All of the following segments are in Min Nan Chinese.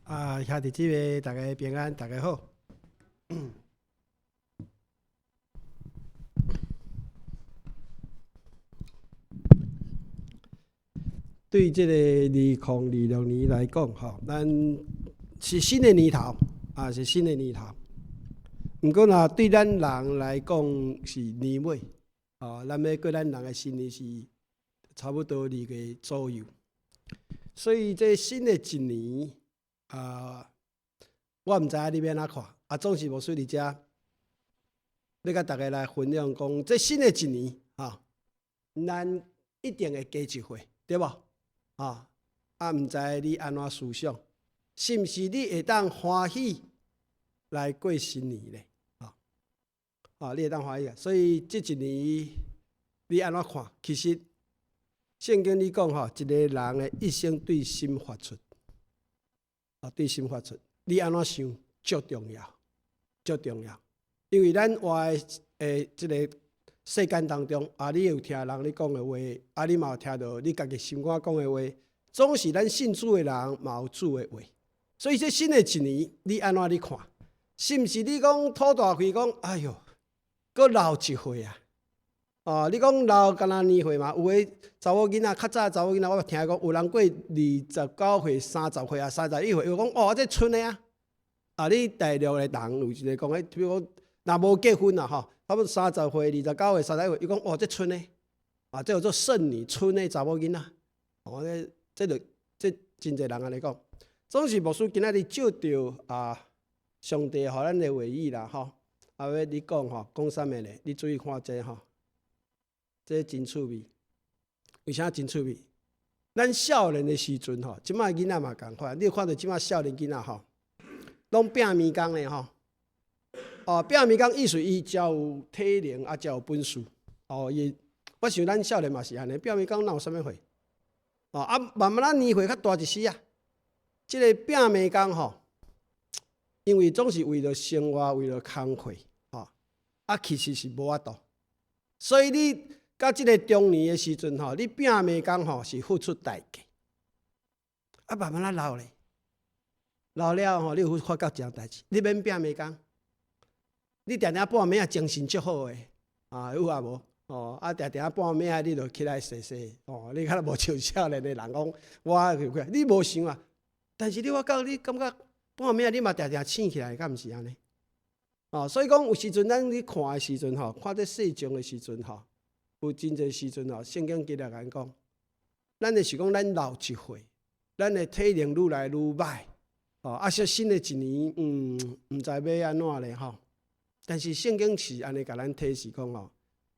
啊，兄弟姊妹，大家平安，大家好。對這個2026年來講，吼，咱是新的年頭，啊，是新的年頭。毋過若對咱人來講是年尾，哦，咱欲過咱人的新年是差不多2月左右。所以這新的一年，啊，我毋知影你欲按怎看，啊，總是牧師佇遮，欲共大家來分享講，這新的一年，吼，咱一定會加一歲，對無？啊，啊，毋知你按怎思想，是毋是你會當歡喜來過新年咧？啊，啊，你會當歡喜啊！所以這一年你按怎看？其實聖經裡講吼，一個人的一生對心發出，啊，對心發出，你按怎想，足重要，足重要。因為咱活的這个世間當中，啊，你有聽人咧講的話，啊，你嘛有聽著你家己心肝講的話，總是咱信主的人嘛有主的話。所以這新的一年，你按怎咧看？是毋是你講吐大氣講，哎喲，閣老一歲啊！哦，你講老敢若年歲嘛？有的查某囡仔較早查某囡仔，我聽講有人過29歲、30歲啊、31歲，伊講哦，這賰的啊！啊，你大陸的人有一个講，彼比如講，若無結婚啦吼，差不多30歲、29歲、31歲，伊講哦，這賰的啊，這叫做剩女賰的查某囡仔。哦，這這就這真濟人按呢講，總是牧師今仔日借著啊，上帝予咱的話語啦吼，啊，欲你講吼，講啥物咧？你注意看這吼。這真趣味，為啥真趣味？咱少年的時陣吼，這擺囡仔嘛仝款，你有看著這擺少年囡仔吼，攏拼暝工的吼。哦，拼暝工意思伊才有體能，啊，才有本事。哦，伊，我想咱少年嘛是按呢，拼暝工哪有啥物貨？哦，啊，慢慢仔年歲較大一絲仔，這个拼暝工吼，因為總是為著生活，為著工課，吼，啊，其實是無法度。所以你到這个中年的時陣吼，你拼暝工吼是付出代價。啊，慢慢仔老咧，老了吼，你有發覺一項代誌，你免拼暝工，你定定半暝仔精神足好的，啊，有啊無？哦，啊，定定半暝仔你就起來踅踅，哦，你較無像少年的人講，我你無想啊，但是你發覺你感覺半暝仔你嘛定定醒起來，敢毋是按呢？哦，所以講有時陣咱咧看的時陣吼，看這世上的時陣吼。有真濟時陣吼，聖經記錄咱講，咱就是講咱老一歲，咱的體能愈來愈䆀，哦，啊，說新的一年，毋知欲按怎咧吼。但是聖經是按呢共咱提示講吼，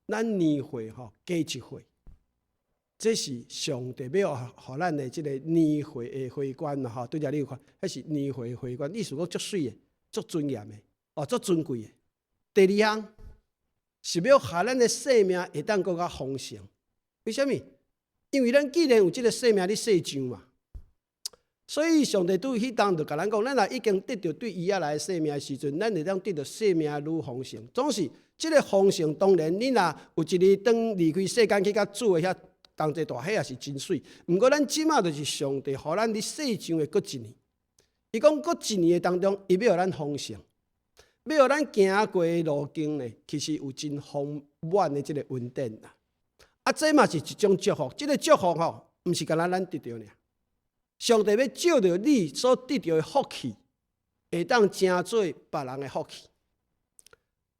咱年歲吼加一歲，這是上帝欲予咱的這个年歲的花冠啦吼。拄才你有看，彼是年歲的花冠，意思講足媠的、足尊嚴的，哦，足尊貴的。第二項，是欲予咱的生命會當閣較豐盛。為啥物？因為咱既然有這个生命佇世上嘛，所以上帝對彼當就共咱講，咱若已經得著對伊遐來的生命的時陣，咱會當得著生命愈豐盛。總是這个豐盛，當然你若有一日當離開世間去佮主的遐同齊蹛，彼也是真媠。毋過咱這馬就是上帝予咱佇世上的閣一年。伊講閣一年的當中，伊欲予咱豐盛。欲予咱行過的路徑呢，其實有真豐滿的這个恩典啦。啊，這嘛是一種祝福。這个祝福吼，毋是干焦咱得著爾。上帝欲藉著你所得著的福氣，會當成做別人的福氣。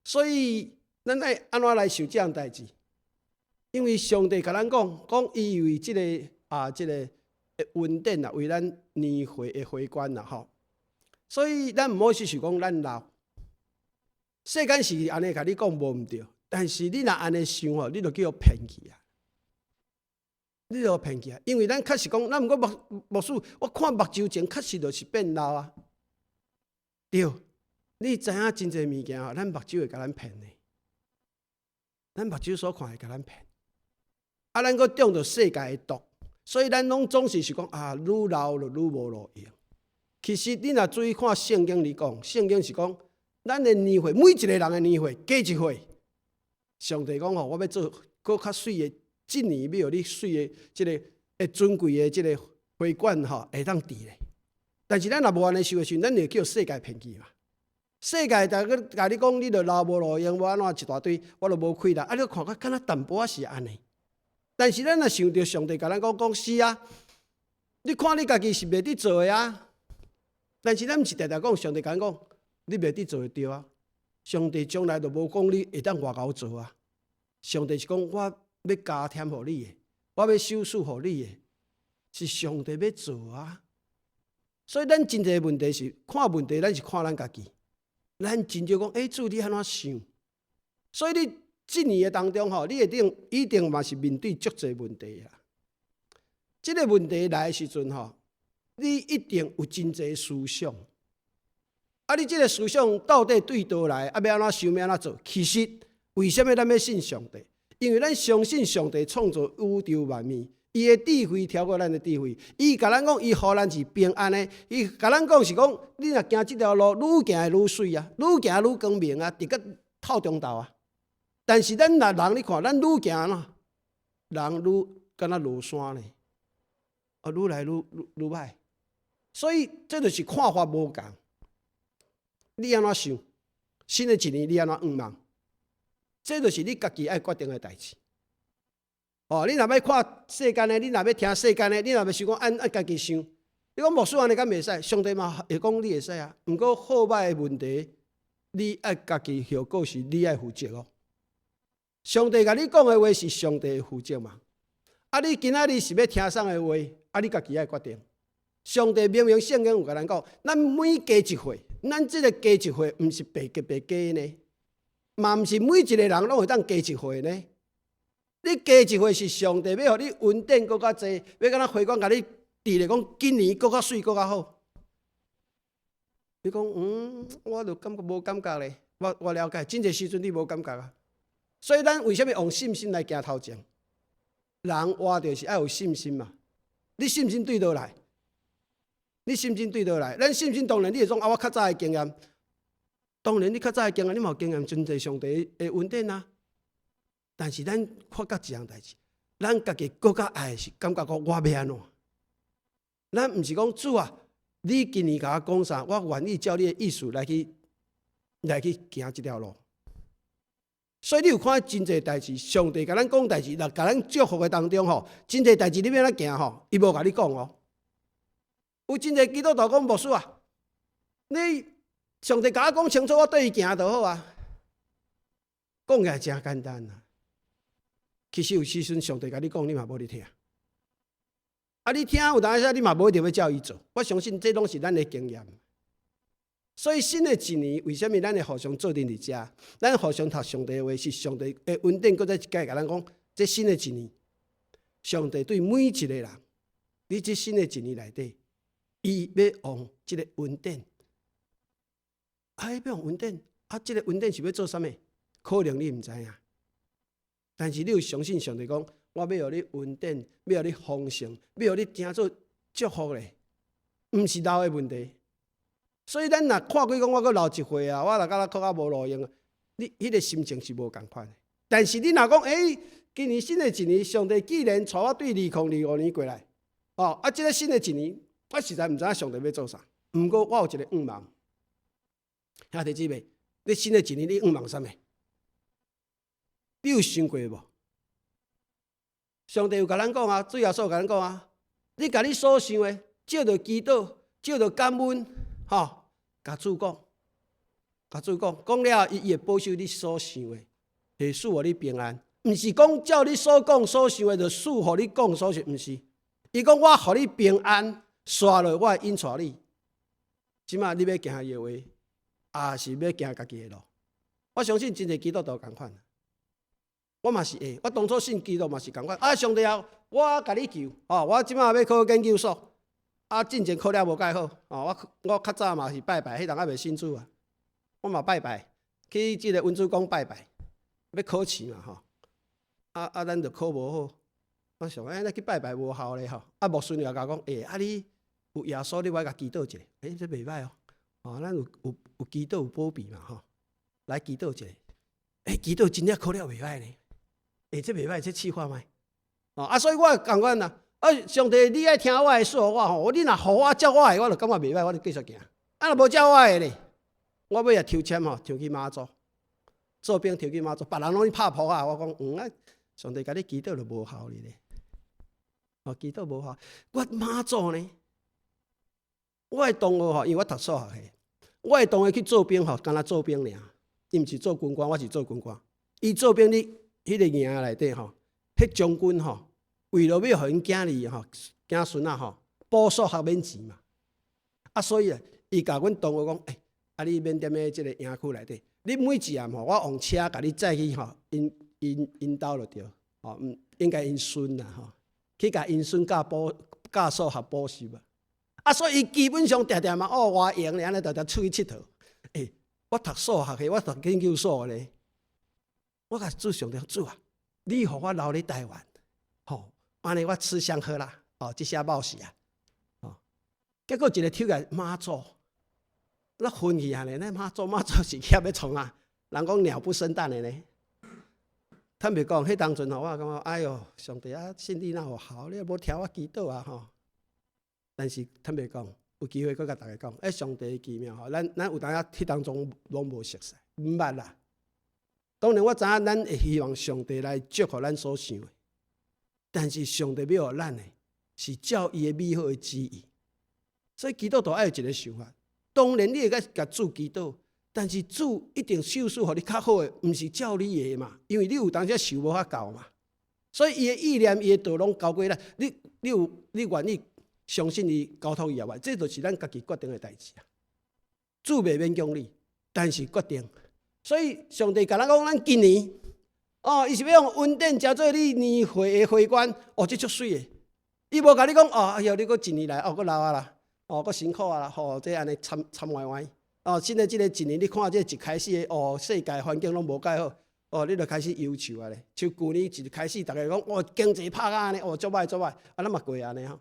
所以，咱愛按怎來想這項代誌？因為上帝共咱講，講伊為這个啊，這个恩典啊，為咱年歲的花冠啦吼。所以，咱毋好只是講咱老。世間是按呢共你講無毋對，但是你若按呢想吼，你就叫予騙去啊！你就騙去啊！因為咱確實講，咱毋過牧牧師，我看目睭前確實就是變老啊。對，你知影真濟物件吼，咱目睭會共咱騙的，咱目睭所看會共咱騙。啊，咱閣中著世界的毒，所以咱攏總是想講啊，愈老就愈無路用。其實你若注意看聖經裡講，聖經是講，咱的年歲，每一个人的年歲加一歲。上帝講吼，我欲做閣較媠的，這年欲予你媠的這个會尊貴的這个花冠吼，會當佇咧。但是咱若無按呢想的時陣，咱會叫世界騙去嘛。世界逐個共你講，你著老無路用，無按怎一大堆，我都無氣力。啊，你看較敢若淡薄仔是按呢。但是咱若想著上帝共咱講講是啊，你看你家己是袂得做的啊。但是咱毋是定定講上帝共咱講，你袂得做的對啊。上帝從來就無講你會當偌𠢕做啊。上帝是講我欲加添予你的，我欲賞賜予你的，是上帝欲做啊。所以咱真濟問題是看問題，咱是看咱家己。咱真少講，欸，主你按怎想？所以你這年的當中吼，你一定一定嘛是面對足濟問題啊。這個問題來的時陣吼，你一定有真濟思想。啊，你這個思想到底對佗來？啊，欲按怎想，欲按怎做？其實為啥物咱欲信上帝？因為咱相信上帝創造宇宙萬物，伊的智慧超過咱的智慧。伊共咱講，伊予咱是平安的。伊共咱講是講，你若行這條路，愈行會愈媠啊，愈行愈光明啊，直到透中晝啊。但是咱若人，你看，咱愈行咯，人愈敢若落山呢，啊，愈來愈歹。所以這就是看法無仝。你按怎想？新的一年你按怎向望？這就是你家己愛決定的代誌。哦，你若欲看世間的，你若欲聽世間的，你若欲想講按按家己想，你講牧師按呢敢袂使？上帝嘛會講你會使啊。毋過好歹的問題，你愛家己後果是你愛負責哦。上帝共你講的話是上帝負責嘛？啊，你今仔日是欲聽啥的話？啊，你家己愛決定。上帝明明聖經有共咱講，咱每加一歲，咱這個加一歲毋是白加白加呢，嘛毋是每一個人攏會當加一歲呢。你加一歲是上帝欲予你恩典閣較濟，欲敢若回光共你佇咧講今年閣較媠閣較好。你講嗯，我就感覺無感覺咧。我了解，真濟時陣你無感覺啊。所以咱為啥物用信心來行頭前？人活就是愛有信心嘛。你信心對佗來？你信心對佗來？咱信心當然你會講啊，我較早的經驗，當然你較早的經驗，你嘛有經驗真濟上帝的恩典啊。但是咱發覺一項代誌，咱家己閣較愛的是感覺講我欲按怎？咱毋是講主啊，你今年共我講啥，我願意照你的意思來去行這條路。所以你有看真濟代誌，上帝共咱講代誌，若共咱祝福的當中吼，真濟代誌你欲按怎行吼，伊無共你講哦。有真濟基督徒講牧師啊，你上帝共我講清楚，我綴伊行就好啊。講起來誠簡單啊，其實有時陣上帝共你講，你嘛無咧聽。啊，你聽有當時你嘛無一定欲照伊做。我相信這攏是咱的經驗。所以新的一年，為啥物咱會互相做陣佇遮？咱互相讀上帝的話，是上帝的恩典，閣再一擺共咱講，這新的一年，上帝對每一個人，佇這新的一年內底，伊欲用這個恩典，啊，欲用恩典，啊，這個恩典是欲做啥物？可能你毋知影，但是你有相信上帝講，我欲予你恩典，欲予你豐盛，欲予你成做祝福咧，毋是老的問題。所以咱若看過講我閣老一歲啊，我若敢若較無路用，你彼個心情是無仝款的。但是你若講，欸，今年新的一年，上帝既然帶我對2025年過來，哦，啊，這個新的一年，我實在毋知影上帝欲做啥。毋過我有一個願望，兄弟姊妹，你新的一年你願望啥物？你有想過無？上帝有共咱講啊，主耶穌有共咱講啊，你共你所想的，藉著祈禱，藉著感恩，吼，共主講，共主講，講了伊會保守你所想的，會賜予你平安。毋是講照你所講所想的，就賜予你講所想，毋是。伊講我予你平安，紲落我會引帶你。這馬你欲行伊的話，抑是欲行家己的路？我相信真濟基督徒仝款。我嘛是會，我當初信基督嘛是仝款。啊，上帝啊，我共你求，哦，我這馬欲考研究所，啊，進前考了無蓋好，哦，我較早嘛是拜拜，彼陣猶未信主啊，我嘛拜拜，去這個溫主公拜拜，欲考試嘛吼，啊啊，咱就考無好，我想，欸，咱去拜拜無效咧吼，啊，牧師娘共我講，欸，啊你有耶穌，你欲共祈禱一下，欸，這袂䆀哦，哦，咱有祈禱有保庇嘛吼，來祈禱一下，欸，祈禱真正考了袂䆀呢。欸，這袂䆀，這試看覓。哦，啊，所以我仝款啦。啊，上帝，你愛聽我的說話吼，你若予我照我的，我就感覺袂䆀，我就繼續行。啊，若無照我的咧，我尾仔抽籤吼，抽去媽祖，做兵抽去媽祖，別人攏咧拍噗仔，我講嗯啊，上帝共你祈禱就無效哩咧。哦，祈禱無效，我媽祖呢？我的同學吼，因為我讀數學系，我的同學去做兵吼，敢若做兵爾，伊毋是做軍官，我是做軍官。伊做兵佇彼個營內底吼，彼將軍吼，為了欲予𪜶囝兒吼、囝孫仔吼補數學免錢嘛，啊，所以啊，伊共阮同學講，欸，啊，你免踮咧這個營區內底，你每一暗吼，我用車共你載去吼，𪜶𪜶𪜶兜就對，吼，毋應該𪜶孫啦吼，去共𪜶孫教補教數學補習啊。啊，所以伊基本上定定嘛，哦，外營咧，按呢定定出去𨑨迌。欸，我讀數學系，我讀研究所咧，我共主上帝主啊，你予我留咧台灣，吼，按呢我吃香喝辣，哦，這下冒死啊，哦，結果一个抽來媽祖，那昏去啊咧，那媽祖媽祖是遐欲創啊？人講鳥不生蛋的呢。坦白講，彼當陣吼，我感覺，哎喲，上帝啊，信你若有效，你也無聽我祈禱啊吼。但是坦白講，有機會閣共大家講，欸，上帝奇妙吼，咱咱有當時彼當中攏無熟似，毋捌啦。當然我知影咱會希望上帝來祝福咱所想的，但是上帝欲予咱的是照伊的美好的旨意。所以基督徒愛有一个想法，當然你會共主祈禱，但是主一定賞賜予你較好的，毋是照你的嘛，因為你有當時想無法夠嘛。所以伊的意念、伊的道攏交過咱，你你有你願意相信伊、交託伊也無？這就是咱家己決定的代誌啊。主袂勉強你，但是決定。所以上帝共咱講，咱今年哦，伊是欲用恩典成做你年歲的花冠，哦，這足媠的。伊無共你講哦，哎喲，你閣一年來哦，閣老啊啦，哦，閣辛苦啊啦，吼，這按呢慘慘歪歪。哦，現在這個一年，你看這一開始的哦，世界環境攏無蓋好，哦，你就開始憂愁啊咧。像舊年一開始，逐家講哦，經濟拍甲按呢，哦，足䆀足䆀，啊，咱嘛過按呢吼。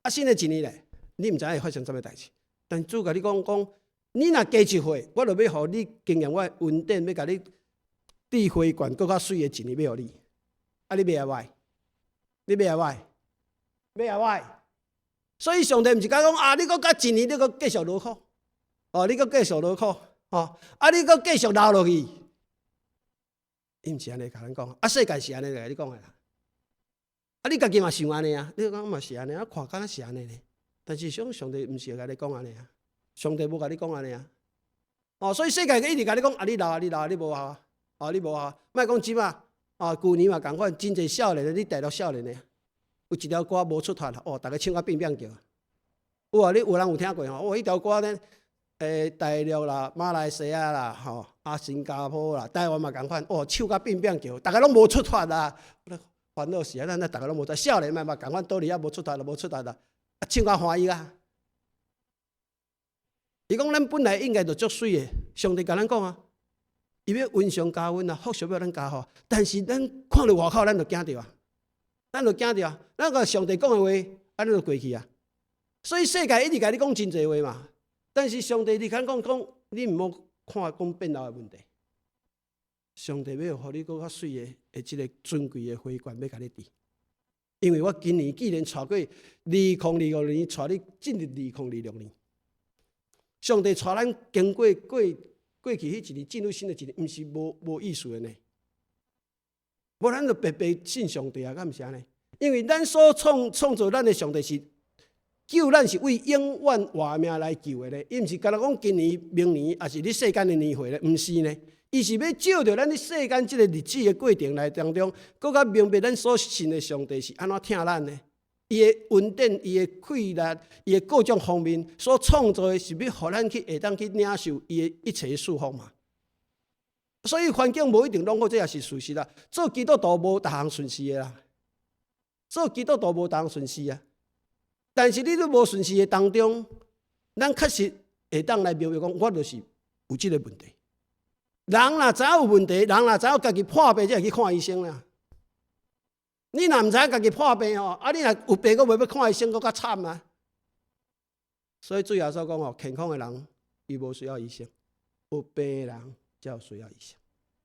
啊，新的一年咧，你毋知影會發生啥物代誌。但主共你講講，你若加一歲，我就欲予你經驗我的恩典，欲共你戴花冠閣較媠的一年，欲予你。啊，你欲抑無愛？你欲抑無愛？欲抑無愛？所以上帝毋是共講啊，你閣加一年，你閣繼續落苦。哦，你閣繼續落苦，吼，啊，你閣繼續留落去，伊毋是按呢共咱講，啊，世界是按呢共你講的啦。啊，你家己嘛想按呢啊？你講嘛是按呢，啊，看敢若是按呢咧。但是上上帝毋是共你講按呢啊，上帝無共你講按呢啊。哦，所以世界一直共你講，啊，你老啊，你老啊，你無效啊，哦，你無效。莫講這馬，哦，舊年嘛仝款，真濟少年的，你大陸少年的，有一條歌無出脫啦，哦，逐家唱甲變變叫。有啊，你有人有聽過吼？哦，彼條歌呢？欸，大陸啦、馬來西亞啦、吼啊、新加坡啦、台灣嘛仝款，哦，唱甲變變叫，逐家攏無出脫啦。煩惱是啊，咱咱逐家攏無出，少年嘛嘛仝款，倒佇遐無出脫啦，無出脫啦，啊，唱甲歡喜啊。伊講咱本來應該就足媠的，上帝共咱講啊，伊欲恩上加恩啊，福上欲咱加厚，但是咱看著外口，咱就驚著啊，咱就驚著啊，咱共上帝講的話，啊，咱就過去啊。所以世界一直共你講真濟話嘛。但是上帝，你敢講講，你毋好看講變老的問題。上帝欲予你閣較媠的，的這个尊貴的花冠，欲共你戴。因為我今年既然帶過2025年，帶你進入2026年，上帝帶咱經過過過去彼一年，進入新的一年，毋是無無意思的呢。無咱就白白信上帝啊，敢毋是按呢？因為咱所創創造咱的上帝是救咱是為永遠活命來救的咧，伊毋是干焦講今年、明年，抑是佇世間的年歲咧，毋是呢。伊是欲照著咱佇世間這個日子的過程來當中，閣較明白咱所信的上帝是按怎疼咱的。伊的恩典、伊的氣力、伊的各種方面所創造的，是欲予咱去會當去領受伊的一切的祝福嘛。所以環境無一定攏好，這也是事實啦。做基督徒無逐項順遂的啦，做基督徒無逐項順遂啊。但是你佇無順遂的當中，咱確實會當來明白講，我就是有這個問題。人若知影有問題，人若知影家己破病，才會去看醫生啦。你若毋知影家己破病吼，啊，你若有病，閣袂欲看醫生，閣較慘啊。所以主耶穌講吼，健康的人伊無需要醫生，有病的人才有需要醫生。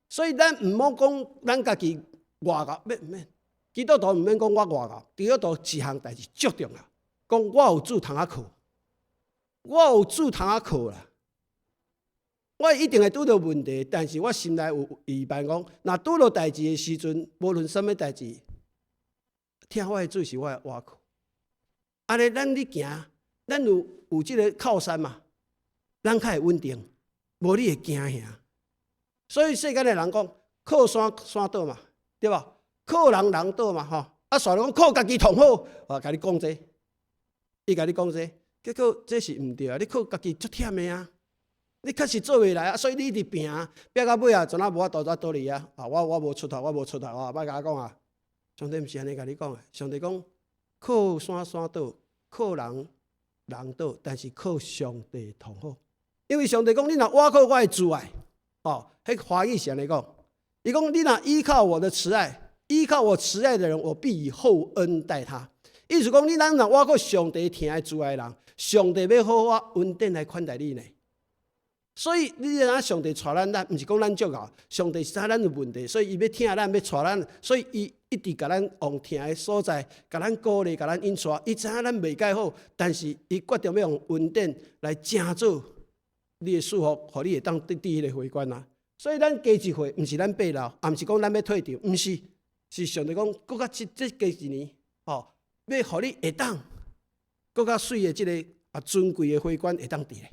所以咱毋好講咱家己外國免免。基督徒毋免講我偌𠢕，基督徒一項代誌足重要，講我有主通仔靠，我有主通仔靠啦。我一定會拄著問題，但是我心內有預備講，若拄著代誌的時陣，無論啥物代誌，疼我的主是我的倚靠。按呢，咱咧行，咱有這个靠山嘛，咱較會穩定，無你會驚嚇。所以世間的人講，靠山山倒嘛，對無？靠人人倒嘛，吼。啊，煞來講靠家己上好，啊，共你講這個，伊共你講這個，結果這是毋對啊！你靠家己足忝的啊！你確實做袂來啊，所以你一直拼，拼到尾啊，怎啊無法度才倒去啊？啊，我無出頭，我無出頭啊！莫共我講啊！上帝毋是按呢共你講的，上帝講靠山山倒，靠人人倒，但是靠上帝上好。因為上帝講，你若倚靠我的慈愛，哦，彼華語是按呢講，伊講你若依靠我的慈愛，依靠我慈愛的人，我必以厚恩待他。意思講，你咱若倚靠上帝疼的慈愛的人，上帝欲好好恩典來款待你呢。所以你知影上帝帶咱，咱毋是講咱足𠢕，上帝是知咱有問題，所以伊欲疼咱，欲帶咱，所以伊一直共咱往疼的所在，共咱鼓勵，共咱引帶。伊知影咱袂蓋好，但是伊決定欲用恩典來成做你的祝福，予你會當得佇彼个花冠啊。所以咱加一歲，毋是咱變老，也毋是講咱欲退場，毋是，是上帝講，閣較這這加一年，吼，欲予你會當閣較媠的這个啊尊貴的花冠會當佇咧。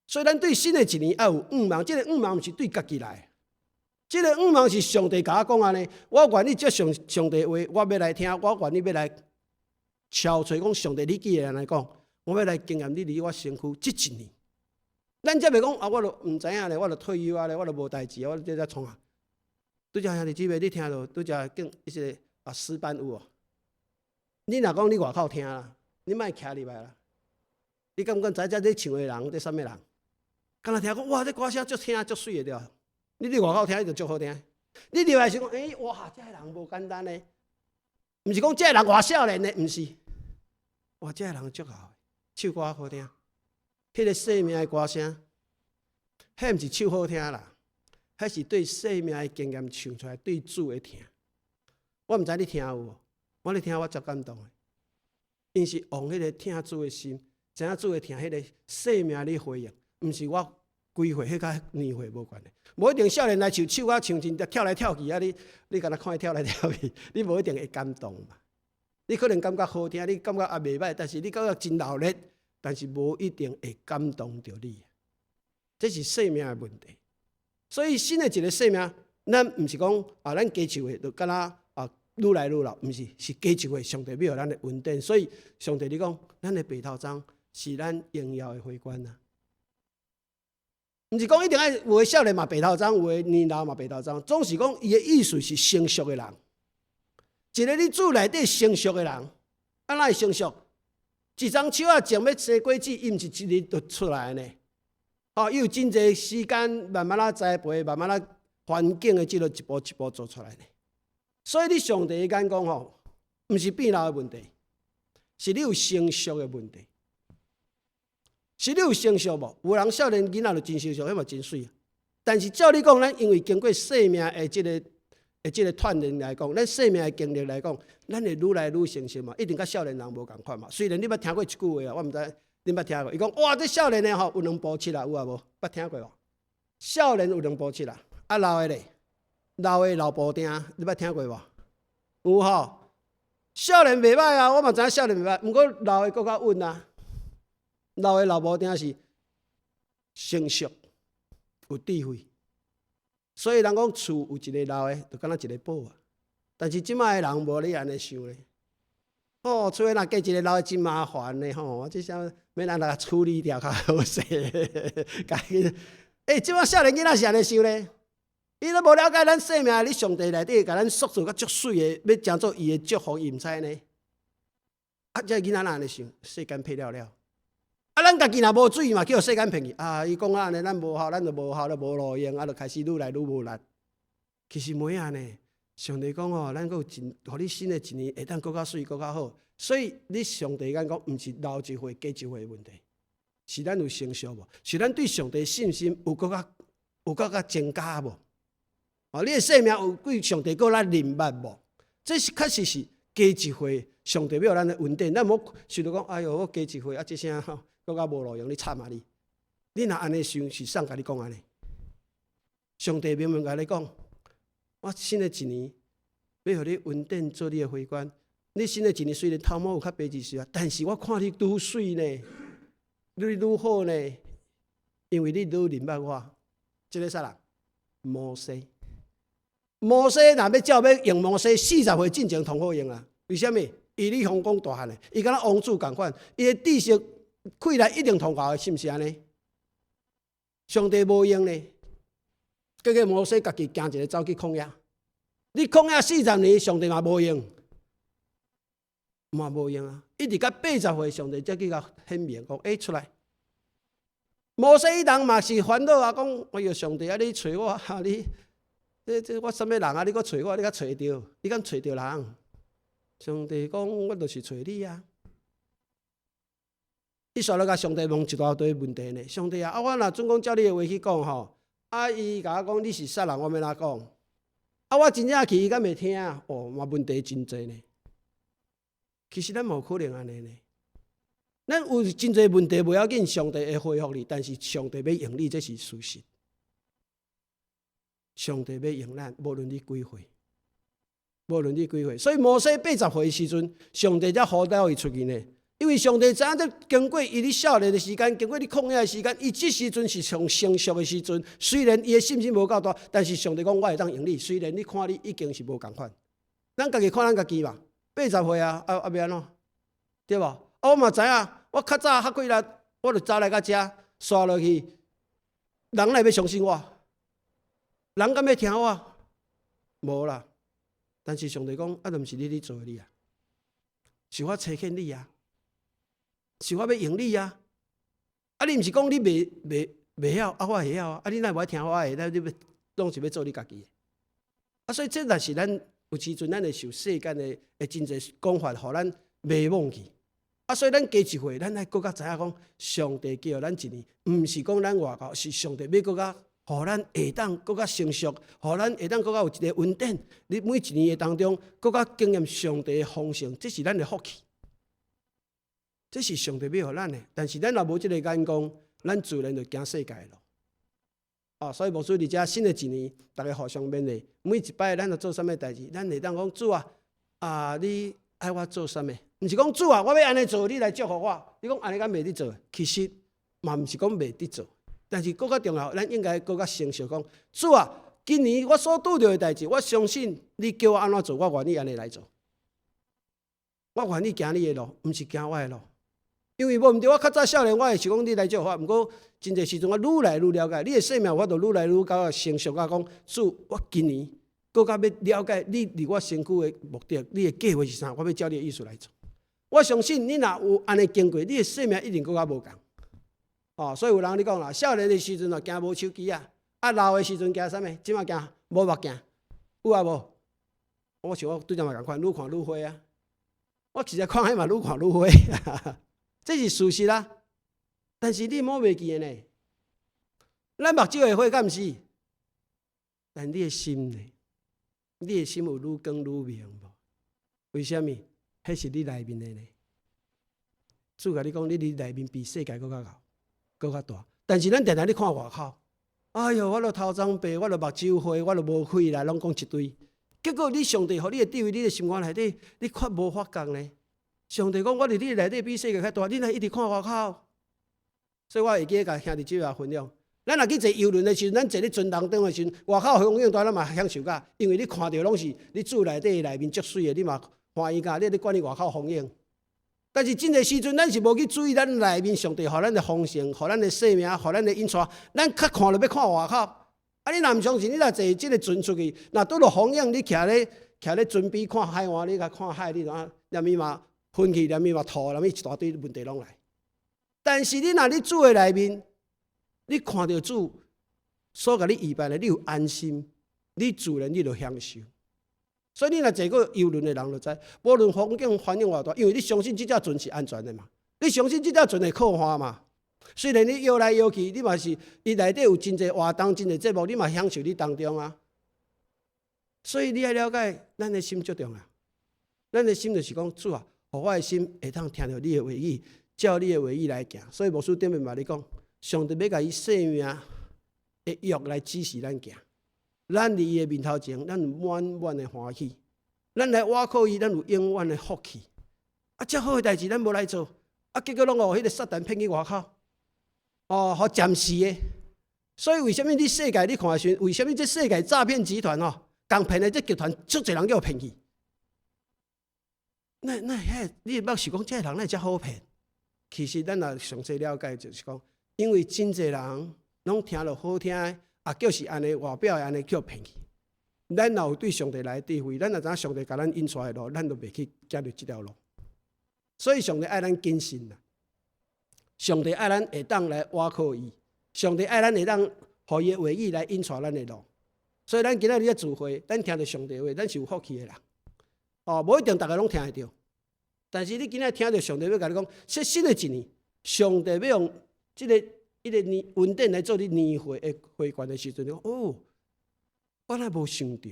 所以咱對新的一年愛有向望，這个向望毋是對家己來，這个向望是上帝共我講按呢，我願意接受上帝話，我欲來聽，我願意欲來敲揣講上帝，你既然按呢講，我欲來經驗你佇我身軀這一年。咱才袂講啊，我都毋知影咧，我都退休啊咧，我都無代誌，我這在創啥？拄才兄弟姊妹，你聽著拄才講彼個啊詩班有無？你若講你外口聽啦，你莫徛入來啦。你敢毋敢知這咧唱的人這啥物人？敢若聽講哇，這歌聲足聽足媠的對無？你佇外口聽伊就足好聽。你入來時講，欸，哇，這个人無簡單呢。毋是講這个人偌少年的，毋是。哇，這个人足𠢕，唱歌好聽。彼个生命的歌聲，彼毋是唱好聽啦，彼是對生命的經驗唱出來，對主的疼。我毋知你聽有無？我咧聽我足感動的。𪜶是用彼个疼主的心，知影主的疼，彼个生命咧回應，毋是我幾歲，彼佮年歲無關係。無一定少年來唱唱歌唱真跳來跳去啊！你敢若看伊跳來跳去，你無一定會感動嘛。你可能感覺好聽，你感覺也袂䆀，但是你感覺真熱鬧，但是無一定會感動著你。這是生命的問題。所以新的一个生命，咱毋是講啊，咱加一歲就敢若啊愈來愈老，毋是，是加一歲上帝欲予咱的恩典。所以上帝你講，咱的白頭鬃是咱榮耀的花冠啊。毋是講一定愛有的少年嘛白頭鬃，有的年老嘛白頭鬃，總是講伊的意思是成熟的人。一个佇主內底成熟的人，按怎會成熟？一欉樹仔種欲生果子，伊毋是一日就出來呢。哦，伊有真濟時間慢慢仔栽培，慢慢仔環境的這个一步一步做出來呢。所以你上帝的眼光吼，毋是變老的問題，是你有成熟的問題。是你有成熟無？有人少年囡仔就真成熟，彼嘛真媠。但是照你講，咱因為經過生命的這个的這个鍛鍊來講，咱生命的經歷來講，咱會愈來愈成熟嘛，一定佮少年人無仝款嘛。雖然你捌聽過一句話啊，我毋知你捌聽過。伊講哇，這少年的吼有兩步七啦，有啊無？捌聽過無？少年有兩步七啦，啊老的咧，老的老步碇，你捌聽過無？有吼。少年袂䆀啊，我嘛知影少年袂䆀，毋過老的閣較穩啊。老的老步碇是成熟、有智慧，所以人講厝有一個老的，就敢若一个寶啊。但是這擺的人無咧按呢想咧。哦，厝內若加一个老的真麻煩咧吼，這啥欲按怎共處理掉較好勢。欸，這擺少年囡仔是按呢想咧，伊都無了解咱生命佇上帝內底，共咱塑造甲足媠的，欲成做伊的祝福，伊毋知呢。啊，這囡仔哪按呢想？世間騙了了。啊，咱家己若無注意嘛，去予世間騙去。啊，伊講按呢，咱無效，咱就無效，就無路用，啊，就開始愈來愈無力。其實袂按呢，上帝講吼，咱閣有真，予你新的一年會當閣較媠，閣較好。所以你上帝眼講，毋是老一歲加一歲的問題，是咱有成熟無？是咱對上帝信心有閣較有閣較增加無？哦，你的生命有對上帝閣較認捌無？這是確實是加一歲，上帝欲予咱的恩典。咱莫想著講，哎喲，我加一歲啊，這聲吼，閣較無路用，你慘啊你！你若按呢想，是啥共你講按呢？上帝明明共你講，我新的一年欲予你恩典做你的花冠。你新的一年雖然頭毛有較白一絲啊，但是我看你愈媠呢，你愈好呢，因為你愈認捌我。這個啥人？摩西。摩西若欲照欲用摩西40歲進前通好用啊？為啥物？伊咧香港大漢的，伊敢若王子仝款，伊的知識氣力一定通夠的，是毋是按呢？上帝無用呢，結果摩西家己行一个走去曠野。你曠野四十年，上帝嘛無用，嘛無用啊！一直到80歲，上帝才去共顯明講：欸，出來。摩西伊人嘛是煩惱啊，講：哎喲，上帝啊，你揣我啊，你這這我啥物人啊？你閣揣我，你敢揣著？你敢揣著人？上帝講：我就是揣你啊！伊煞來共上帝問一大堆問題呢。上帝啊，啊我若準講照你的話去講吼，啊伊共我講你是啥人，我欲按怎講？啊我真正去，伊敢會聽？哦，嘛問題真濟呢。其實咱無可能按呢呢。咱有真濟問題無要緊，上帝會回復你，但是上帝欲用你，這是事實。上帝欲用咱，無論你幾歲，無論你幾歲。所以摩西80歲時陣，上帝才呼召伊出去呢。因為上帝知影這經過伊咧少年的時間，經過咧曠野的時間，伊這時陣是上成熟的時陣。雖然伊的信心無夠大，但是上帝講我會當用你。雖然你看你已經是無仝款，咱家己看咱家己嘛，80歲啊，啊啊欲按怎？對無？啊我嘛知影，我較早較幾力，我就走來到遮，煞落去，人哪會欲相信我？人敢欲聽我？無啦。但是上帝講，啊，毋是你咧做的你啊，是我差遣你啊。是我欲用你啊！啊，你毋是講你袂袂袂曉，啊，我會曉啊！啊，你哪會無愛聽我的？那你欲攏是欲做你家己的？啊，所以這若是咱有時陣，咱會受世間的的真濟講法，予咱迷惘去。啊，所以咱加一歲，咱愛閣較知影講，上帝叫咱一年，毋是講咱偌𠢕，是上帝欲閣較，予咱會當閣較成熟，予咱會當閣較有一个恩典。你每一年的當中，閣較經驗上帝的豐盛，這是咱的福氣。這是上帝欲予咱的，但是咱若無這个眼光，咱自然就行世界路。哦，所以牧師佇遮新的一年，逐家互相勉勵。每一擺咱著做啥物代誌，咱會當講主啊，啊你愛我做啥物？毋是講主啊，我欲按呢做，你來祝福我。你講按呢敢袂得做？其實嘛毋是講袂得做，但是閣較重要，咱應該閣較成熟講主啊，今年我所拄著的代誌，我相信你叫我按怎做，我願意按呢來做。我願意行你的路，毋是行我的路。因為無毋對，我較早少年，我會想講你來祝福我，毋過真濟時陣我愈來愈了解，你的生命我就愈來愈較成熟啊。講主，我今年閣較欲了解你佇我身軀的目的，你的計劃是啥？我欲照你的意思來做。我相信你若有按呢經過，你的生命一定閣較無仝。哦，所以有人咧講啦，少年的時陣哦，驚無手機啊，啊老的時陣驚啥物？這馬驚無目鏡，有啊無？我想我拄才嘛仝款，愈看愈花啊。我其實看彼嘛愈看愈花，這是事實啊。但是你莫袂記得呢，咱目睭會花敢毋是？但你的心呢？你的心有愈光愈明無？為啥物？彼是你內面的呢。主共你講，你佇內面比世界閣較𠢕，閣較大。但是咱定定咧看外口，哎喲，我著頭鬃白，我著目睭花，我著無氣力，攏講一堆。結果你上帝予你的智慧，你的心肝內底，你卻無發覺呢？上帝講，我佇你內底比世界較大，你哪一直看外口？所以我會記得共兄弟姊妹分享。咱若去坐遊輪的時陣，咱坐咧船當中的時陣，外口風景大，咱嘛享受甲，因為你看著攏是你厝內底內面足媠的，你嘛歡喜甲，你咧管伊外口風景。但是真濟時陣，咱是無去注意咱內面上帝予咱的豐盛，予咱的生命，予咱的引帶，咱較看著欲看外口。啊，你若毋相信，你若坐這个船出去，若拄著風景，你徛咧徛咧船邊看海岸，你共看海，你就啊，連伊嘛昏去，連伊嘛吐，連伊一大堆問題攏來。但是你若佇主的內面，你看著主所共你預備的，你有安心，你自然你就享受。所以你若坐過遊輪的人就知，無論風景環境偌大，因為你相信這隻船是安全的嘛，你相信這隻船會靠岸嘛。雖然你搖來搖去，你嘛是伊內底有真濟活動、真濟節目，你嘛享受佇當中啊。所以你愛了解，咱的心足重要。咱的心就是講，主啊，予我的心會當聽著你的話語，照你的話語來行。所以牧師頂面嘛咧講，上帝欲共伊生命的約來指示咱行。咱佇伊的面頭前，咱有滿滿的歡喜。咱來倚靠伊，咱有永遠的福氣。啊，遮好的代誌咱無來做，啊，結果攏予彼個撒旦騙去外口。哦，予暫時的。所以為啥物你世界你看的時陣，為啥物這世界詐騙集團哦，共騙的這集團足濟人叫騙去？那遐，你會捌想講，這个人哪會遮好騙？其實咱若詳細了解，就是講，因為真濟人攏聽著好聽的，啊，就是按呢外表的按呢叫騙去。咱若有對上帝來的智慧，咱若知影上帝共咱引帶的路，咱就袂去行著這條路。所以上帝愛咱謹慎啦，上帝愛咱會當來倚靠伊，上帝愛咱會當予伊的話語來引帶咱的路。所以咱今仔日咧聚會，咱聽著上帝話，咱是有福氣的人。哦，無一定逐个攏聽會著，但是你今仔聽著上帝欲共你講，這新的一年，上帝欲用這个一个年恩典來做你年歲的回關的時陣，你講哦，我哪無想著，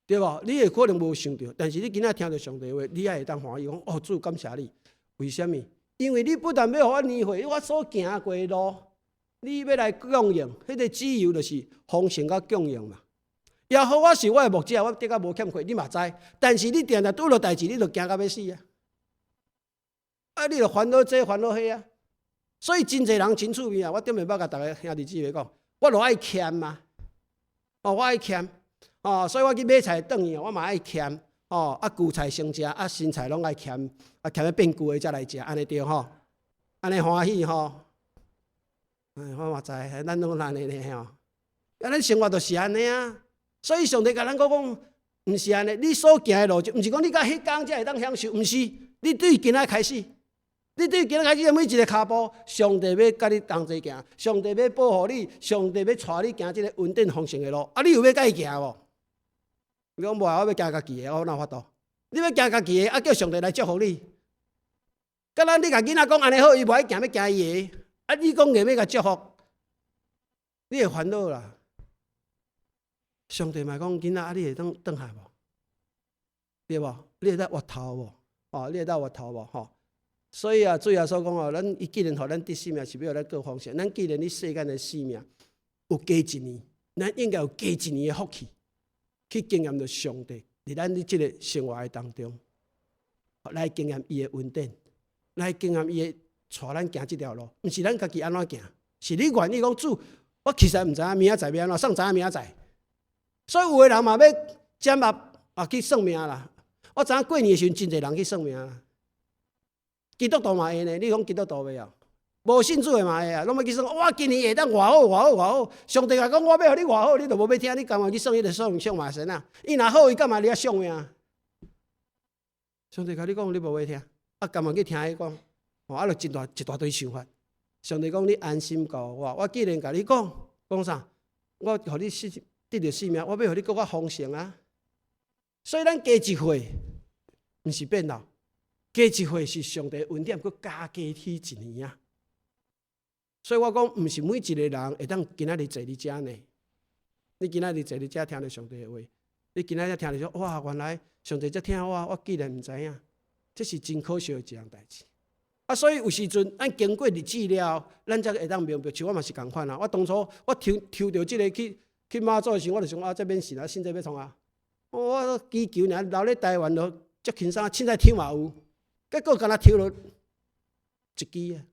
對無？你會可能無想著，但是你今仔聽著上帝話，你也會當歡喜講哦，主感謝你，為啥物？因為你不但欲予我年歲，我所行過的路，你欲來供應，彼個自由就是豐盛佮供應嘛。耶和華是我的牧者，我得較無欠缺，你嘛知。但是你定定拄著代誌，你就驚甲欲死啊！啊，你就煩惱這煩惱彼啊。所以真濟人真趣味啊！我頂暝捌共逐个兄弟姊妹講，我就愛儉啊！哦，我愛儉哦，所以我去買菜轉去，我嘛愛儉哦。啊，舊菜先食，啊，新菜攏愛儉，啊，儉欲變舊的才來食，按呢對吼？按呢歡喜吼？哎，我嘛知，咱攏按呢咧吼。啊，咱生活就是按呢啊。所以上帝共咱講講，毋是按呢，你所行的路，就毋是講你到彼工才會當享受，毋是，你對今仔開始，你對今仔開始每一个跤步，上帝欲佮你同齊行，上帝欲保護你，上帝欲帶你行這个恩典豐盛的路，啊，你有欲佮伊行無？你講無啊，我欲行家己的，我哪有法度？你欲行家己的，啊，叫上帝來祝福你。敢若你共囡仔講按呢好，伊無愛行，欲行伊的，啊，你講硬欲共祝福，你會煩惱啦。上帝嘛講，囡仔啊，你會當轉來無？對無？你會當回頭無？哦，你會當回頭無？吼！所以啊，主耶穌講哦，咱伊既然予咱得生命，是欲予咱過豐盛。咱既然佇世間的生命有加一年，咱應該有加一年的福氣，去經驗著上帝佇咱佇這个生活的當中，來經驗伊的恩典，來經驗伊的帶咱行這條路，毋是咱家己按怎行，是你願意講主，我其實毋知影明仔載欲按怎，誰知影明仔載？所以有的人嘛欲占卜啊去算命啦。我知影過年的時陣，真濟人去算命啦。基督徒嘛會呢，你講基督徒袂哦？無信主的嘛會啊，攏欲去算。我今年會當偌好，偌好，偌好。上帝共講，我欲予你偌好，你都無欲聽，你甘願去算彼个算相命仙仔？伊若好，伊幹嘛你遐算命？上帝共你講，你無欲聽，啊，甘願去聽伊講，哦，啊，就真大一大堆想法。上帝講，你安心交予我，我既然共你講，講啥？我予你死得著性命，我欲予你閣較豐盛啊！所以咱加一歲，毋是變老，加一歲是上帝恩典，閣加加起一年啊！所以我講，毋是每一个人會當今仔日坐佇遮呢。你今仔日坐佇遮聽著上帝的話，你今仔日聽著說，哇，原來上帝遮疼我，我竟然毋知影，這是真可惜的一項代誌。啊，所以有時陣咱經過日子了後，咱才會當明白。像我嘛是仝款啊，我當初我抽抽著這个去媽祖的時陣，我就想啊，這免信啊，信這欲創啥？我祈求爾，留咧台灣就足輕鬆，凊彩抽嘛有，結果敢若抽著一支啊，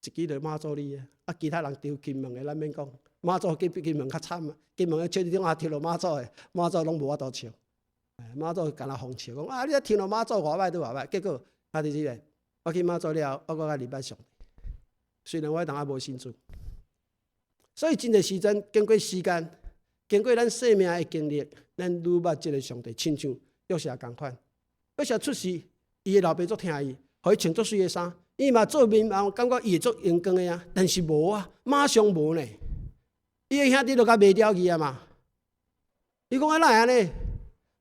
一支就媽祖你啊，啊，其他人抽金門的，咱免講，媽祖比金門較慘啊，金門的笑你啊，抽著媽祖的，媽祖攏無法度笑，媽祖敢若予人笑講啊，你啊抽著媽祖偌歹都偌歹，結果啊，就是咧，我去媽祖了後，我閣較禮拜上帝，雖然我彼當猶無信主，所以真濟時陣經過時間，經過咱生命的經歷，咱愈捌這个上帝，親像約瑟仝款。約瑟出世，伊的老爸足疼伊，予伊穿足媠的衫，伊嘛做面王，感覺伊會足榮光的啊，但是無啊，馬上無呢。伊的兄弟就共賣掉去啊嘛。伊講啊，哪會按呢？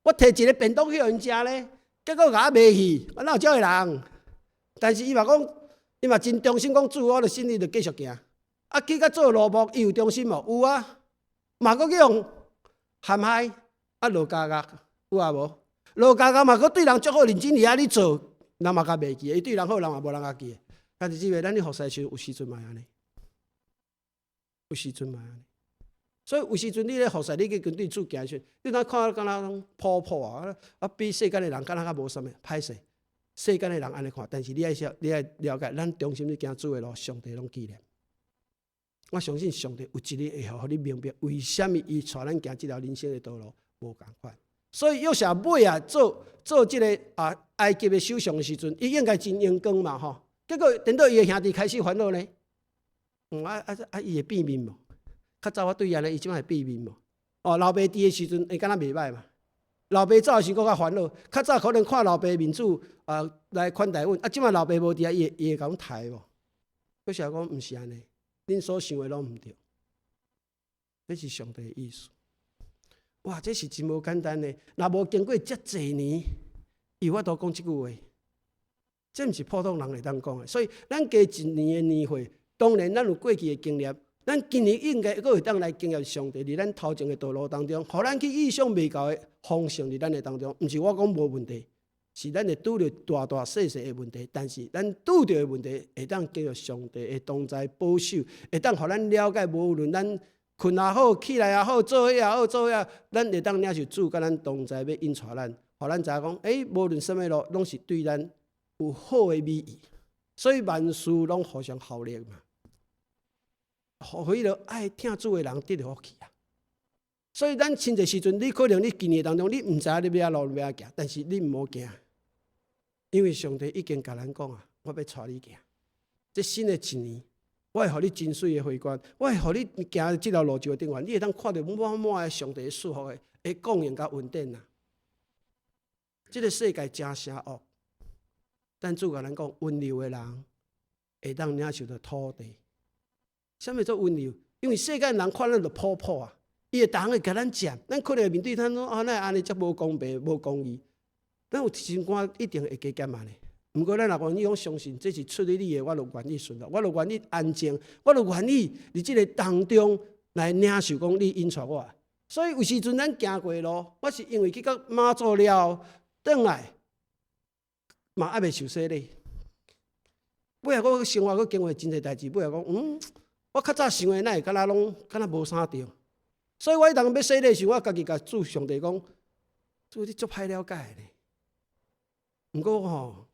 我提一个便當去予𪜶食咧，結果共我賣去，我哪有這个人？但是伊嘛講，伊嘛真忠心講主，我的心裡就繼續行。啊，去到做奴僕，伊有忠心無？有啊，嘛閣去予陷害，啊落監獄，有啊無？路加加嘛，閣對人足好，認真佇遐咧做，人嘛共袂記。伊對人好，人嘛無人共記。但是這個咱咧服侍時，有時陣嘛按呢，有時陣嘛按呢。所以有時陣你咧服侍，你去跟對主行時，你若看敢若攏普普啊，啊比世間的人敢若較無啥物，歹勢。世間的人按呢看，但是你愛曉，你愛了解，咱忠心咧行主的路，上帝攏紀念。我相信上帝有一日會予你明白，為啥物伊帶咱行這條人生的道路無仝款。所以約瑟尾仔做做這个埃及的首相的時陣，伊應該真榮光嘛吼。結果等到伊的兄弟開始煩惱呢，啊啊啊！伊會變面無？較早我對伊按呢，伊這擺會變面無？哦，老爸佇的時陣，伊敢若袂䆀嘛。老爸走的時陣，閣較煩惱。較早可能看老爸面子啊來款待阮，啊，這擺老爸無佇啊，伊會伊會共阮刣無？約瑟講毋是按呢，恁所想的攏毋對，這是上帝的意思。哇，這是真無簡單的。若無經過遮濟年，伊有法度講這句話，這毋是普通人會當講的。所以，咱加一年的年歲，當然咱有過去的經驗，咱今年應該閣會當來經驗上帝佇咱頭前的道路當中，予咱去意想袂到的豐盛佇咱的當中。毋是我講無問題，是咱會拄著大大細細的問題，但是咱拄著的問題會當經歷上帝的同在保守，會當予咱了解，無論咱睏也好，起來也好，做彼也好，做彼，咱會當領受主佮咱同在，欲引帶咱，予咱知影講，欸，無論啥物路，攏是對咱有好的美意，所以萬事攏互相效力嘛，予彼个愛疼主的人得著福氣啊。所以咱真濟時陣，你可能你今年當中，你毋知影你欲按怎路欲按怎行，但是你毋好驚，因為上帝已經共咱講啊，我欲帶你行。這新的一年，我會予你真媠的花冠，我會予你行這條路上的頂懸，你會當看著滿滿的上帝的祝福的，的供應佮恩典啊。這个世界誠邪惡，但主共咱講，溫柔的人會當領受著土地。啥物做溫柔？因為世間人看咱就普普啊，伊會逐項會共咱講，咱可能會面對咱講啊，哪會按呢遮無公平、無公義？咱有心肝一定會加減按呢。毋過咱若願意講相信，這是出於你的，我就願意順服，我就願意安靜，我就願意佇這个當中來領受講你引帶我。所以有時陣咱行過路，我是因為去到媽祖了後，轉來嘛猶未受洗禮。尾仔我生活閣經過真濟代誌，尾仔講我較早想的哪會敢若攏敢若無啥對。所以我彼當欲洗禮時，我家己共主上帝講，主你足歹了解的呢。毋過吼，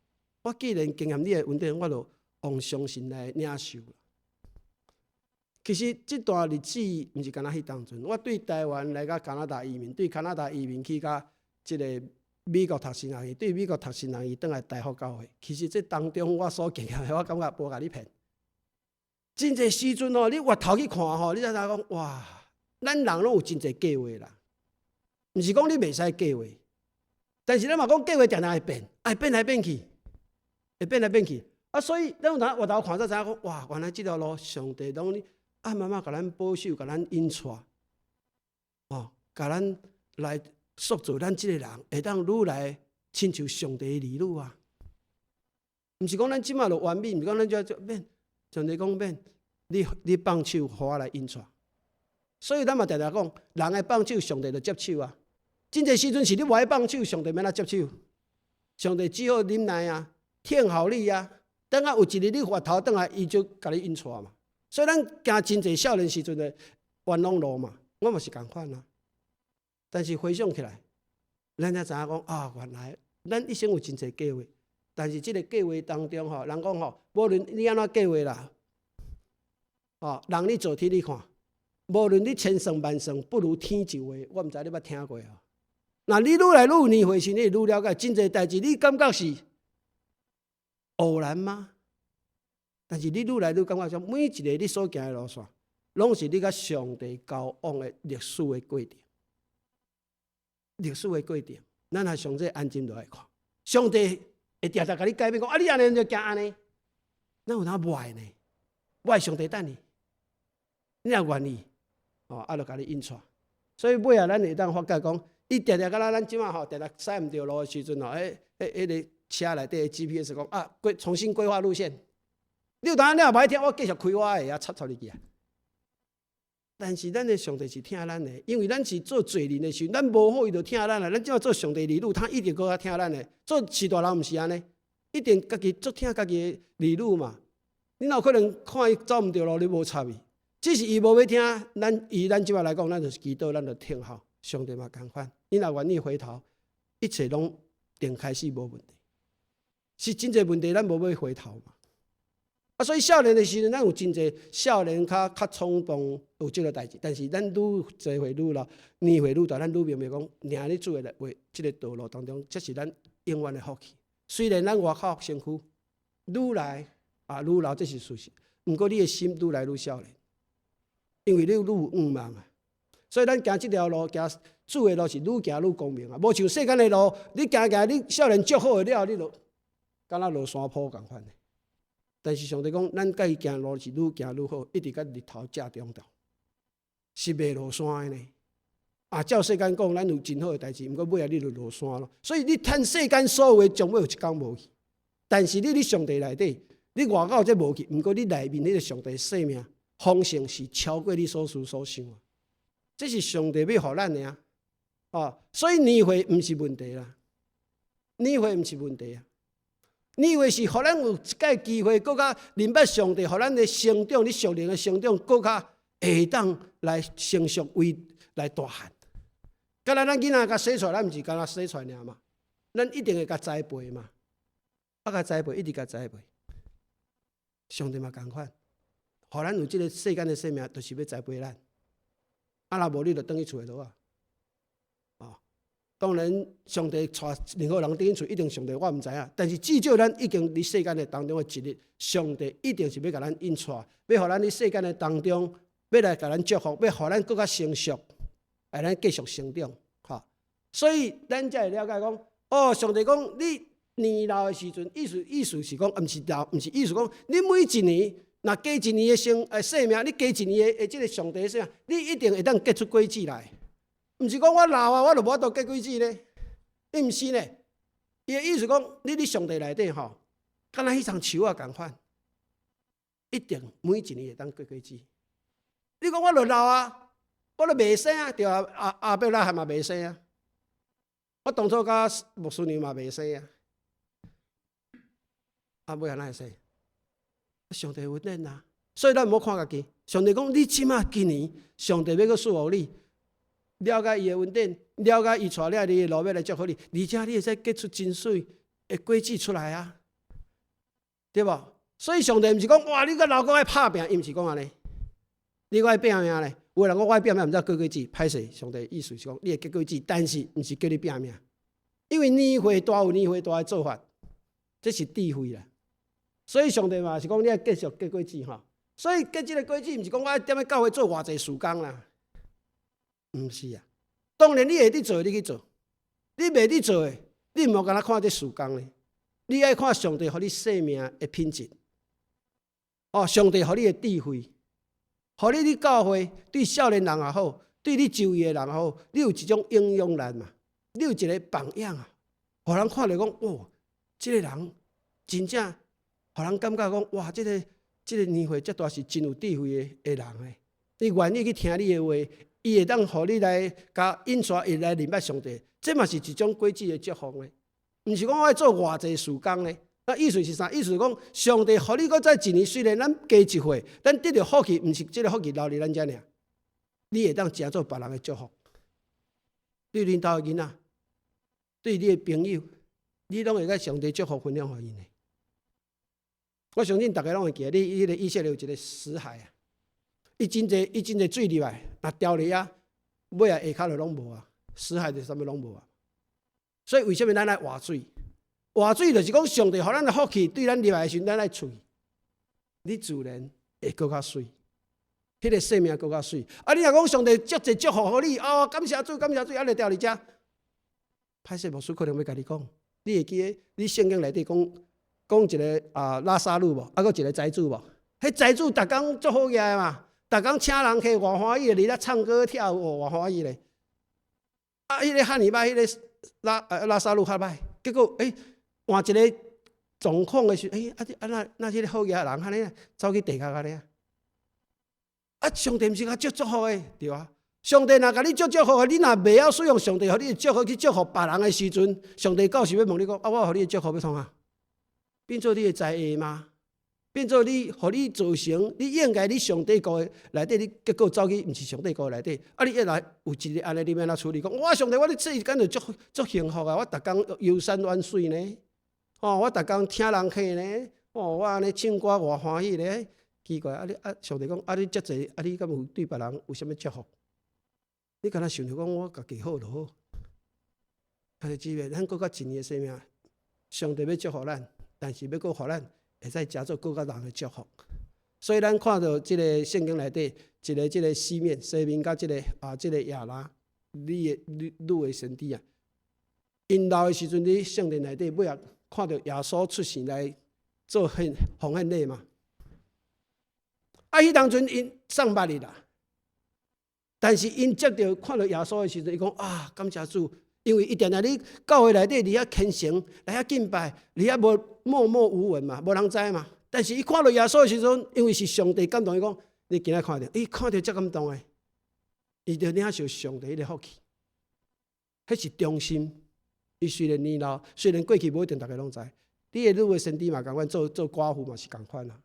我既然經驗你的恩典，我就用相信來領受。其實這段日子毋是干焦彼當陣，我對台灣來到加拿大移民，對加拿大移民去到這个美國讀神學院，對美國讀神學院轉來大福教會。其實這當中我所經驗的，我感覺無共你騙。真濟時陣吼，你回頭去看吼，你才知影講哇，咱人攏有真濟計劃啦，毋是講你袂使計劃，但是咱嘛講計劃定定會變，愛變來變去，會變來變去。啊，所以咱有當回頭看才知影講，哇，原來這條路上帝攏暗暗共咱保守，共咱引帶，哦，共咱來塑造咱這个人，會當愈來親像上帝的兒女啊。毋是講咱這馬就完美，毋是講咱就就免，上帝講免，你放手，予我來引帶。所以咱嘛定定講，人會放手，上帝就接手啊。真濟時陣是你無愛放手，上帝欲按怎接手？上帝只好忍耐啊，聽候你啊。等下有一日你回頭轉來，伊就共你引帶嘛。所以咱行真濟少年時陣的冤枉路嘛，我嘛是仝款啊。但是回想起來，咱才知影講啊，原來咱一生有真濟計劃，但是這个計劃當中吼，人講吼，無論你按怎計劃啦，哦，人咧做天咧看，無論你千算萬算，不如天就話。我毋知你捌聽過無？若你愈來愈有年歲時，你會愈了解真濟代誌，你感覺是偶然嗎？但是你愈來愈感覺說，每一个你所行的路線，攏是你佮上帝交往的歷史的過程。歷史的過程，咱若上這安靜落來看，上帝會定定共你改變，講啊，你按呢就行按呢，咱有當無愛呢？無愛上帝等你，你若願意，哦，啊，就共你引帶。所以尾仔咱會當發覺講，伊定定敢若咱這馬吼，定定駛毋著路的時陣吼，彼彼彼个車內底的 GPS 講啊，規重新規劃路線。你有當你若無愛聽，我繼續開我的，啊，插插入去啊。但是咱的上帝是疼咱的，因為咱是做罪人的時陣，咱無好，伊就疼咱啦。咱這馬做上帝兒女，他一定閣較疼咱的。做序大人毋是按呢，一定家己足疼家己的兒女嘛。你若有可能看伊走毋著路，你無插伊，只是伊無欲聽，咱以咱這馬來講，咱就是祈禱，咱就聽候上帝嘛仝款。你若願意回頭，一切攏定開始無問題。是真濟問題，咱無欲回頭嘛。啊，所以少年的時陣，咱有真濟少年較較衝動有這個代誌，但是咱愈濟歲愈老，年歲愈大，咱愈明白講，行佇主的話，這個道路當中，這是咱永遠的福氣。雖然咱外口身軀愈來啊愈老，這是事實。毋過你的心愈來愈少年，因為你愈有向望啊。所以咱行這條路，行主的路是愈行愈光明啊！無像世間的路，你行行你少年足好的了，你就敢若落山坡仝款的。但是上帝講，咱佮伊行路是愈行愈好，一直佮日頭正中晝，是袂落山的呢。啊，照世間講，咱有真好的代誌，毋過尾仔你就落山咯。所以你趁世間所有的，終尾有一工無去。但是你佇上帝內底，你外口這無去，毋過你內面彼個上帝生命豐盛是超過你所思所想啊！這是上帝欲予咱的啊！哦，所以年歲毋是問題啦，年歲毋是問題啊。年歲是予咱有一擺機會，閣較認捌上帝，予咱的成長，你屬靈的成長，閣較會當來成熟為來大漢。敢若咱囡仔共生出來，咱毋是敢若生出來爾嘛？咱一定會共栽培嘛，啊，共栽培，一直共栽培。上帝嘛仝款，予咱有這個世間的生命，就是欲栽培咱。啊，若無你就轉去厝內頭啊。哦，當然，上帝帶任何人轉去厝，一定上帝我毋知影。但是至少咱已經佇世間的當中的一日，上帝一定是欲共咱引帶，欲予咱佇世間的當中，欲來共咱祝福，欲予咱閣較成熟，來咱繼續成長。吼，所以咱才會了解講，哦，上帝講你年老的時陣，意思是講，毋是老，毋是意思講，你每一年若加一年的生命，你加一年的這個上帝的生命，你一定會當結出果子來。毋是講我老啊，我就無法度結果子咧，伊毋是呢。伊的意思講，你佇上帝內底吼，敢若彼叢樹仔仝款，一定每一年會當結果子。你講我就老啊，我就袂生啊，對啊，亞伯拉罕嘛袂生啊。我當初佮牧師娘嘛袂生啊，啊，尾仔哪會生？上帝恩典啊，所以咱毋好看家己。上帝講，你這馬今年，上帝欲閣賜予你，了解伊的恩典，了解伊帶領你的路欲來祝福你，而且你會使結出真媠的果子出來啊，對無？所以上帝毋是講哇，你閣老閣愛拍拚，伊毋是講按呢，你閣愛拼命咧。有的人講我愛拼命，毋知結果子，歹勢。上帝意思是講，你會結果子，但是毋是叫你拼命，因為年歲大有年歲大的做法，這是智慧啦。所以上帝嘛是講，你愛繼續結果子吼。所以結這個果子，毋是講我踮咧教會做偌濟事工啦，毋是啊。當然你會佇做，你去做；你袂佇做的，你毋好干焦看這事工咧。你愛看上帝予你生命的品質，哦，上帝予你的智慧，予你佇教會對少年人也好，對你周圍的人也好，你有一種影響力嘛？你有一個榜樣啊，予人看著講，哦，這個人真正，予人感覺講，哇，這個年歲遮大是真有智慧的人咧。伊願意去聽你的話，伊會當予你來共引帶伊來認捌上帝，這嘛是一種果子的祝福咧。毋是講我愛做偌濟事工咧。那意思是啥？意思是講上帝予你閣再一年，雖然咱加一歲，咱得著福氣，毋是這個福氣留佇咱遮爾，你會當成做別人的祝福。對恁兜的囡仔，對你的朋友，你攏會共上帝祝福分享予𪜶的。我相信逐家攏會記得，你彼個以色列有一個死海啊，伊真濟水入來，若牢佇遐，尾仔下跤就攏無啊，死海就啥物攏無啊。所以為啥物咱愛活水？活水就是講上帝予咱的福氣，對咱入來的時陣，咱愛喙，你自然會閣較媠，彼個生命閣較媠。啊，你若講上帝足濟祝福予你，哦，感謝主，感謝主，啊，就牢佇遮。歹勢牧師可能欲共你講，你會記得你聖經內底講講一個啊拉撒路無，啊閣一個財主無？彼財主逐工足好額的嘛，逐工請人客偌歡喜的，佇咧唱歌跳舞，偌歡喜咧。啊，彼個漢尼歹，彼個拉撒路較歹，結果換一個狀況的時，欸，啊這啊那那這個好額的人按呢走去地跤按呢啊，啊，上帝毋是共祝祝福的，對啊。上帝若共你祝祝福，你若袂曉使用上帝予你的祝福去祝福別人的時陣，上帝到時欲問你講：啊，我予你的祝福欲創啥？變做你的災禍嗎？變做你，予你造成你應該佇上帝國的內底，你結果走去毋是上帝國內底。啊，你一來有一日按呢，你欲按怎處理？講我上帝，我咧這間就足足幸福啊！我逐工遊山玩水呢，哦，我逐工聽人客呢，哦，我按呢唱歌偌歡喜咧。奇怪，啊你啊，上帝講啊，你遮濟啊，你敢有對別人有啥物祝福？你敢若想著講我家己好就好。兄弟姊妹，咱過較一年的生命，上帝欲祝福咱，但是欲閣予咱會使成做閣較人的祝福。所以咱看著這個聖經內底一个這个西面，西面佮這个啊，這个亞拿，女的女女的先知啊，𪜶老的時陣佇聖殿內底，尾仔看著耶穌出世來做獻奉獻禮嘛。啊，彼當陣𪜶送百日啦，但是𪜶接著看著耶穌的時陣，伊講啊，感謝主，因為伊定定佇教會內底佇遐虔誠，來遐敬拜，佇遐無默默無聞嘛，無人知嘛。但是伊看著耶穌的時陣，因為是上帝感動伊講，你今仔看著，伊看著遮感動的，伊就領受上帝彼个福氣，彼是忠心。伊雖然年老，雖然過去無一定逐家攏知，你的女的先知嘛仝款做做寡婦嘛是仝款啊。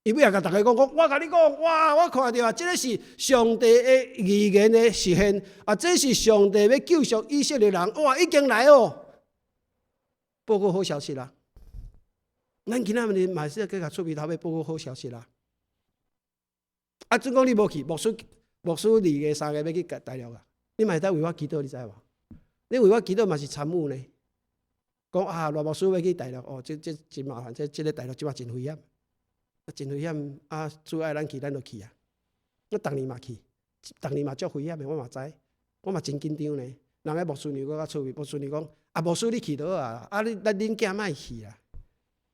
伊尾仔共逐家講講，我共你講，哇！我看著啊，這个是上帝的預言的實現啊，這是上帝欲救贖以色列人，哇！已經來哦，報告好消息啦。咱今仔日嘛是閣共出鼻頭欲報告好消息啦。啊，準講你無去，牧師牧師二月三月欲去大陸啊，你嘛會當為我祈禱，你知無？你為我祈禱嘛是參與呢。講啊，賴牧師欲去大陸哦，這這真麻煩，這這个大陸這擺真危險。真危險啊！主愛咱去，咱就去啊。我逐年嘛去，逐年嘛足危險的，我嘛知，我嘛真緊張呢。人个牧師娘閣較趣味，牧師娘講：啊，牧師你去就好啊，啊你咱恁囝莫去啦。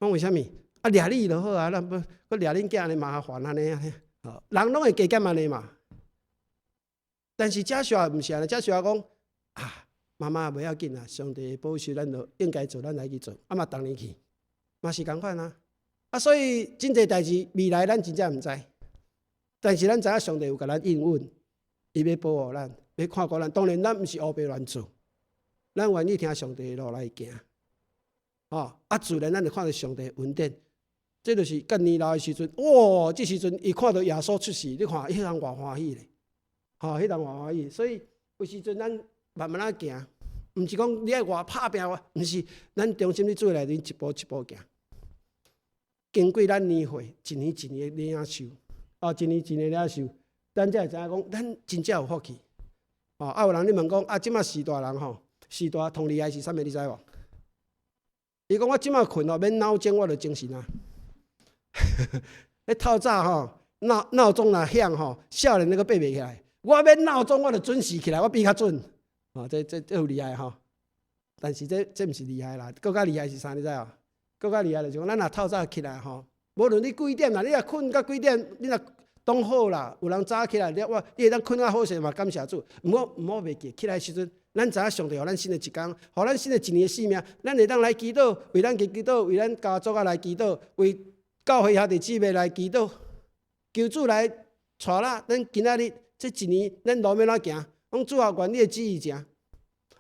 講為啥物？啊，掠你就好啊，咱不閣掠恁囝按呢麻煩按呢。人攏會加減按呢嘛。但是這時候毋是按呢，這時候講啊，媽媽袂要緊啊，上帝保守咱就應該做，咱來去做。啊嘛，逐年去嘛是仝款啊。啊，所以真濟代誌未來咱真正毋知，但是咱知影上帝有共咱應允，伊欲保護咱，欲看顧咱。當然，咱毋是烏白亂做，咱願意聽上帝的路來行。哦，啊，自然咱就看著上帝恩典。這就是佮年老的時陣，哇！這時陣伊看著耶穌出世，你看彼人偌歡喜咧，吼，彼人偌歡喜。所以有時陣咱慢慢仔行，毋是講你愛偌拍拚，毋是，咱忠心佇主內面一步一步行。經過咱年歲，一年一年的領受，哦，一年一年領受，咱才會知影講，咱真正有福氣。哦，啊，有人咧問講，啊，這馬時代人吼，時代通厲害是啥物？你知無？伊講我這馬睏哦，免鬧鐘我就精神啊。彼透早吼，鬧鬧鐘若響吼，少年那個爬袂起來。我免鬧鐘我就準時起來，我比較準。哦，這這這有厲害吼。但是這這毋是厲害啦，閣較厲害是啥？你知無？閣較厲害就是講，咱若透早起來吼，無論你幾點啦，你若睏到幾點，你若當好啦，有人早起來，你我你會當睏較好勢嘛，感謝主。毋過毋好袂記，起來時陣，咱知影上帝予咱新的一工，予咱新的一年的生命，咱會當來祈禱，為咱家祈禱，為咱家族仔來祈禱，為教會兄弟姊妹來祈禱，求主來帶咱。咱今仔日這一年，咱路欲按怎行？講主啊，願你的旨意成。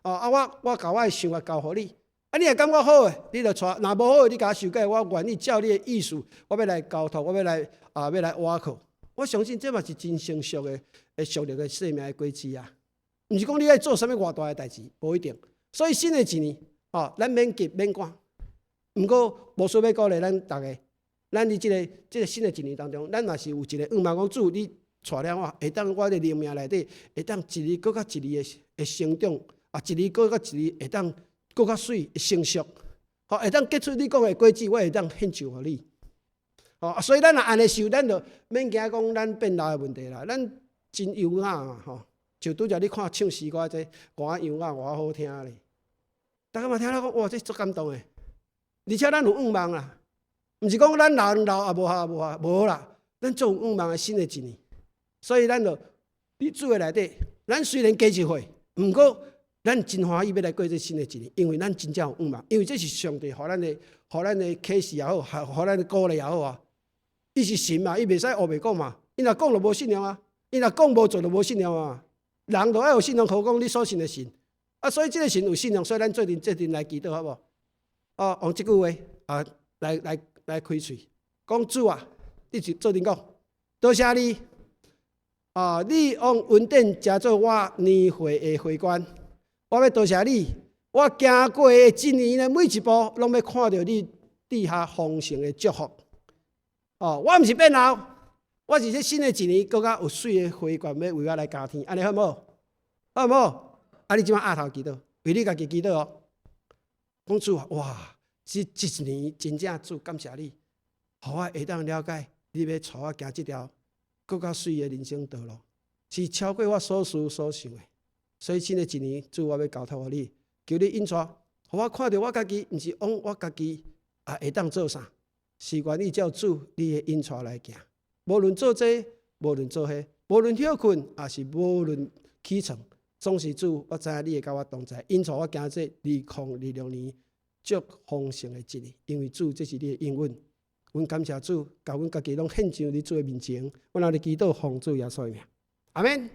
哦，啊，我我共我的想法交予你。啊，你若感覺好的，你就帶；若無好的，你共我修改。我願意照你的意思，我欲來交託，我欲來啊，欲來倚靠。我相信這嘛是真成熟的、的屬靈的生命的果子啊。毋是講你愛做啥物偌大的代誌，無一定。所以新的一年，哦，咱免急免趕。毋過無需欲鼓勵咱逐家，咱佇這个這个新的一年當中，咱嘛是有一個願望，講主你帶領我，會當我的靈命內底，會當一日閣較一日的的成長，啊，一日閣較一日會當。閣較媠成熟，吼，會當結出你講的果子，我會當獻上予你。吼，所以咱若按呢想，咱就免驚講咱變老的問題啦。咱真優雅嘛，吼，就拄才你看唱詩歌這歌優雅，偌好聽咧。逐家嘛聽了講，哇，這足感動的。而且咱有願望啦，毋是講咱老老也無效無效，無啦，咱足有願望的新的一年。所以咱就佇主的內底，咱雖然加一歲，毋過。咱真歡喜欲來過這新的一年，因為咱真正有願望，因為這是上帝予咱的，予咱的啟示也好，予咱的鼓勵也好啊。伊是神嘛，伊袂使烏白講嘛。伊若講就無信仰啊，伊若講無做就無信仰啊。人都愛有信仰，何講你所信的神啊？所以這个神有信仰，所以咱做陣做陣來祈禱，好無？哦，用這句話啊，來來來開喙，講主啊，你就做陣講，多謝你啊！你用恩典成做我年歲的花冠，我欲多謝你。我行過的這年呢，每一步攏欲看著你賜下豐盛的祝福。哦，我毋是變老，我是這新的一年，閣較有媠的花冠欲為我來加添，按呢好無？好無？啊，你這擺額頭祈禱，為你家己祈禱哦。講主啊，哇！這這一年真正主感謝你，予我會當了解你欲帶我行這條閣較媠的人生道路，是超過我所思所想的。所以新的一年，主我欲交託予你，求你引帶，予我看著我家己，毋是講我家己啊會當做啥，是願意照主你的引帶來行。無論做這個，無論做彼，無論歇睏，抑是無論起床，總是主，我知影你會佮我同在，引帶我行這2026年足豐盛的一年，因為主這是你的應允。阮感謝主，共阮家己攏獻上佇主的面前，阮來祈禱奉主耶穌的名，阿們。